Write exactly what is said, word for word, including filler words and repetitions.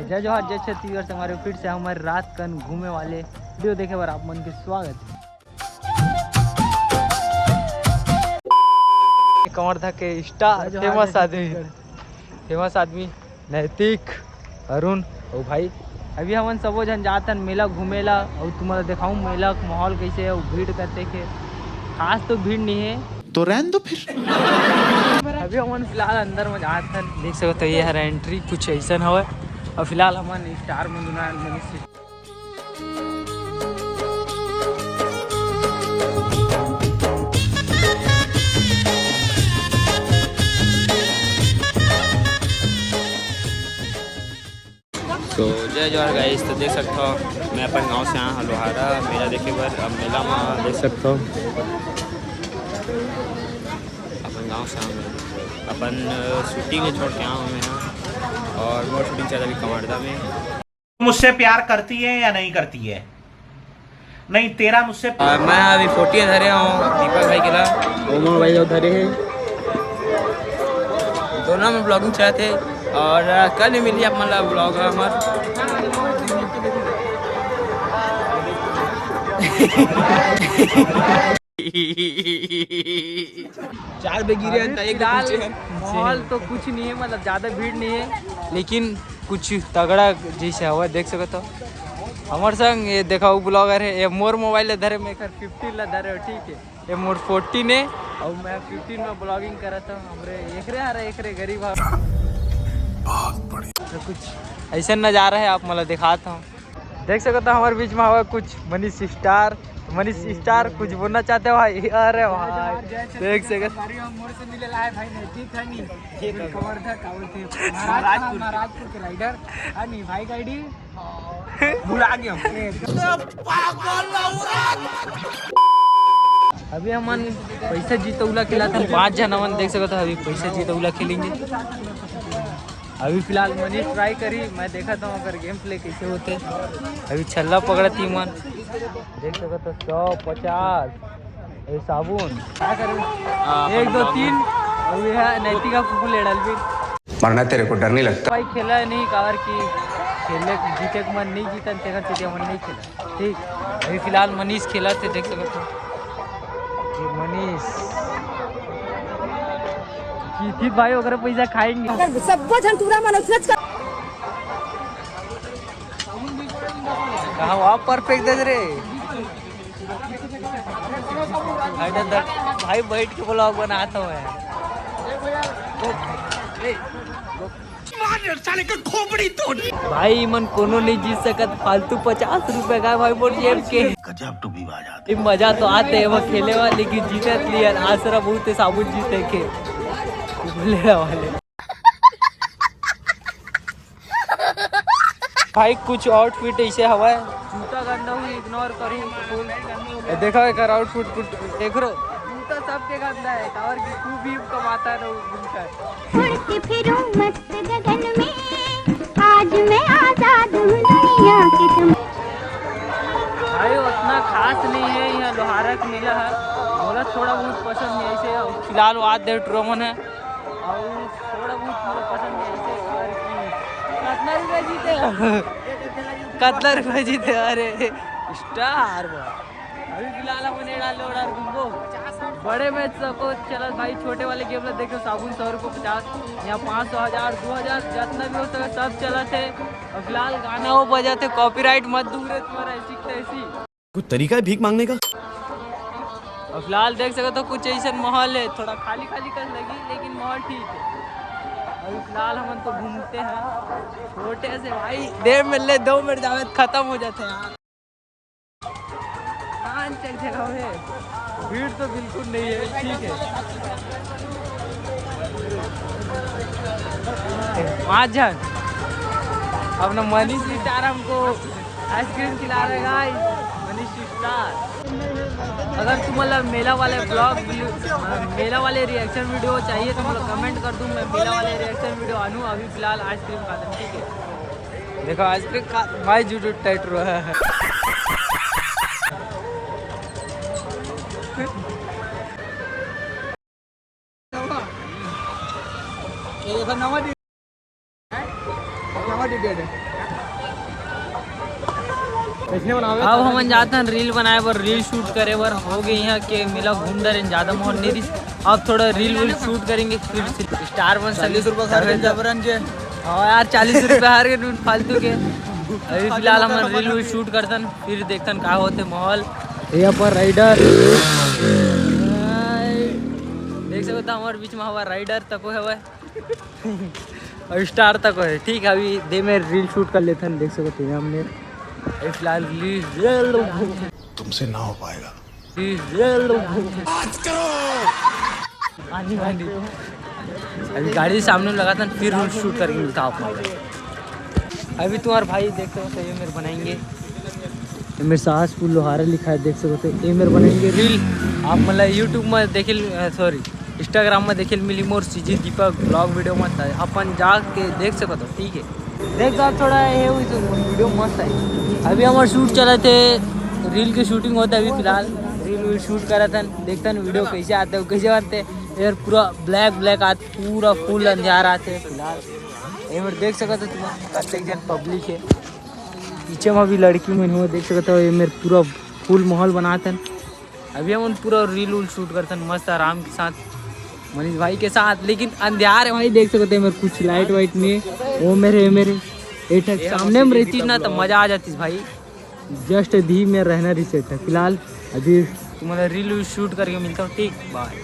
जय जोहार, जय छत्तीसगढ़। संगवारी हो, फिर से हमर रात कन घूमे वाले वीडियो देखे बर आप मन के स्वागत हे। कवर्धा के स्टार, जय जोहार, फेमस जय आदमी, छत्तीसगढ़। फेमस आदमी नैतिक, अरुण अउ भाई। अभी हमन सबो झन जात हन मेला घूमे ला, अउ तुम्हारा देखाऊं मेला के माहौल कैसे हे, अउ भीड़ कतेक हे। खास तो भीड़ नहीं हे, तो रहन दो फिर। अभी हमन फिलहाल अंदर में जात हन, देख सकत हो ये हर एंट्री कुछ ऐसन हवय। अउ फिलहाल हमन स्टार में दुना मनीष। तो जय जोहार गाइस, तो देख सकत हो मैं अपन गांव से आया हूँ लोहारा मेला देखे बर। अब मेला में देख सकत हो अपन गांव से आया हूँ, अपन शूटिंग छोड़ के आया हूँ मैं यहाँ, और मोर शूटिंग चल अभी कवर्धा में। मुझसे प्यार करती है या नहीं करती है? नहीं, तेरा मुझसे आ, मैं अभी फोर्टी धरे हूँ दीपक भाई के ला। ओमन भाई धरे हे। दोनों में ब्लॉगिंग चाहते हैं और आ, कल ही मिली आप मतलब ब्लॉग हमार। चार बजे गिरे हन, त एक फिलहाल पीछे हन। माहौल तो कुछ नहीं है, मतलब ज्यादा भीड़ नहीं है, लेकिन कुछ तगड़ा जैसे हवा देख सकत हो। हमर संग ये देखा, वो ब्लॉगर है, ये मोर मोबाइल ला धरे, मैं एकर फिफ्टीन ला धरे हो, ठीक है, ये मोर फोर्टीन है और मैं फिफ्टीन में ब्लॉगिंग करत हूँ। हमरे एकरे आ रहे, एकरे गरीब आ बहुत बढ़िया। तो कुछ ऐसा नज़ारा है, आप मतलब दिखाता हूँ। देख सकत हो हमारे बीच में हवा कुछ मनीष स्टार। मनीष स्टार कुछ बोलना चाहते हो भाई? अरे भाई, देख सकत। मोर से मिले लाए भाई, नजदीक है नहीं। ये कवर्धा का बोलते हैं, महाराजपुर। महाराजपुर के राइडर है नहीं भाई, गाड़ी भुला गया। अभी हमन पैसा जीतौला खेला था, पांच झन हमन देख सकत हो, अभी पैसा जीतौला खेलेंगे। अभी फिलहाल मनीष ट्राई करी, मैं देखा था अगर गेम प्ले कैसे होते। अभी छल्ला पकड़ती मन, देख सकत हो, सौ पचास। ये साबुन, क्या करूँ? एक, दो, तीन। अभी है नैतिका फूफू ले डाल भी। मरना तेरे को डर नहीं लगता? भाई खेला है नहीं, काबर की खेलने जीते के मन नहीं जीतन, तेकर चीजें मन नहीं खेला। ठीक, अभी फिलहाल मनीष खेला थे, देख सकते हो। ये मनीष जीतित भाई, ओकरे पैसा खाएंगे। अगर सब्बो झन टूरा मन उतनेच कर। कहाँ आप परफेक्ट दे रे? भाई, भाई बैठ के ब्लॉग बनाता हूँ यार। मार साले का खोपड़ी तोड़। भाई, इमन कोनो नहीं जीत सकत, फालतू पचास रुपए का भाई, मोर जेब के। गजब टू भी बात। ये मजा तो आते है वो खेले वाले, लेकिन जीते लिए आसरा बहुत है, साबुन जीते के लेने वाले। भाई, कुछ आउटफिट ऐसे हवा है, जूता गंदा हुई, इग्नोर करी। ये देखा, एक आउटफिट, एकरो जूता सबके गंदा है, और की तू भी कमाता रहो घूमकर। उड़ के फिरूं मस्त गगन में, आज मैं आजाद हूँ दुनिया के तुम। भाई, उतना खास नहीं है यहाँ लोहारा का मेला है, बोला थोड़ा बहुत पसंद नहीं ऐसे। फिलहाल वो आते ट्रोमन है और थोड़ा बहुत मोला पसंद नहीं ऐसे, और की कतना रुपया जीते हो? कतना रुपया जीते हो? अरे स्टार बा। अभी फिलहाल अपन एड़ा लोड़ा घूमबो। बड़े मैच सबको चलत भाई, छोटे वाले गेम ला देखो, साबुन सौ रुपये पचास, यहाँ पाँच सौ, हजार, दो हजार, जितना भी हो सके सब चलत है। और फिलहाल गाना वो बजाते, कॉपीराइट मत दूंगे तुम्हारा ऐसी तैसी। कुछ तरीका है भीख मांगने का? और फिलहाल देख सकते हो कुछ ऐसा माहौल है, थोड़ा खाली खाली कर लगी, लेकिन माहौल ठीक है। अभी फिलहाल हम तो घूमते हैं छोटे से भाई, डेढ़ मिनट ले, दो मिनट जावे तो खत्म हो जाते हैं यार। पाँच एक जगह है, भीड़ तो बिल्कुल नहीं है, ठीक है। पाँच जन। अपना मनीष स्टार हमको आइसक्रीम खिला रहे गाइस, मनीष स्टार। अगर तुम्हाला मेला वाले ब्लॉग, मेला वाले रिएक्शन वीडियो चाहिए तो मतलब कमेंट कर दूँ, मैं मेला वाले रिएक्शन वीडियो आनू। अभी फिलहाल आइसक्रीम खा, ठीक है। देखो आइसक्रीम खा, माय जूडू टाइट रहा है। ये देखो नवा डि-, नवा डिटेल है। अब हमन जात हन रील बनाए बर, रील शूट करे बर। हो गए यहाँ के मेला घूम डरेन, ज्यादा माहौल नहीं रही। अब थोड़ा रील वील शूट करेंगे, फिर से स्टार बन सके। चालीस रुपये खा रहे हैं जबरन के। हाँ यार, चालीस रुपये हार गए फालतू के। अभी फिलहाल हमन रील वील शूट करतन, फिर देखतन का होते माहौल। ये पर राइडर देख सकते हो, हमारे बीच में हमारा राइडर तको है। अभी स्टार तक है, ठीक है। अभी दे में रील शूट कर लेते हैं, देख सकते हैं हमने। अभी फिलहाल रील, तुमसे ना हो पाएगा। रील, हाँ जी, हाँ जी। अभी गाड़ी सामने लगा था, फिर रील शूट करके मिलता हूँ आप लोगों को। अभी तुम्हारे भाई देख सकते हो, ये मेरे बनाएंगे, ये मेरे सास फुल लोहारा लिखा है, देख सकते हो, ये मेरे बनाएंगे रील। आप मतलब यूट्यूब में देखिल, सॉरी, इंस्टाग्राम में देखिल मिली मोर सीजी दीपक ब्लॉग वीडियो मत है, अपन जाके देख सकते हो, ठीक है। देख साहब, थोड़ा ये हुई तो वीडियो मस्त आई। अभी हमारा शूट चला थे, रील की शूटिंग होता है अभी फिलहाल। रील वील शूट करा था, देखते हैं वीडियो कैसे आते हो, कैसे बनते हैं। यार पूरा ब्लैक ब्लैक आते, पूरा फुल अंधियार आते फिलहाल। ये मेरे देख सकते हो तुम, कतेक जन पब्लिक है। पीछे में भी लड़की मन हो, देख सकते हो, ये मेरे पूरा फुल माहौल बनाते हैं। अभी हमन पूरा रील उल शूट करते हैं मस्त आराम के साथ, मनीष भाई के साथ। लेकिन अंधियार है भाई, देख सकते हैं मेरे कुछ लाइट वाइट नहीं है। वो मेरे, मेरे एक ठक सामने में रहती ना तो मजा आ जाती भाई। जस्ट दी में रहना रिसेट है फिलहाल। अभी तुम्हारा रील उल शूट करके मिलता हूँ, ठीक, बाय।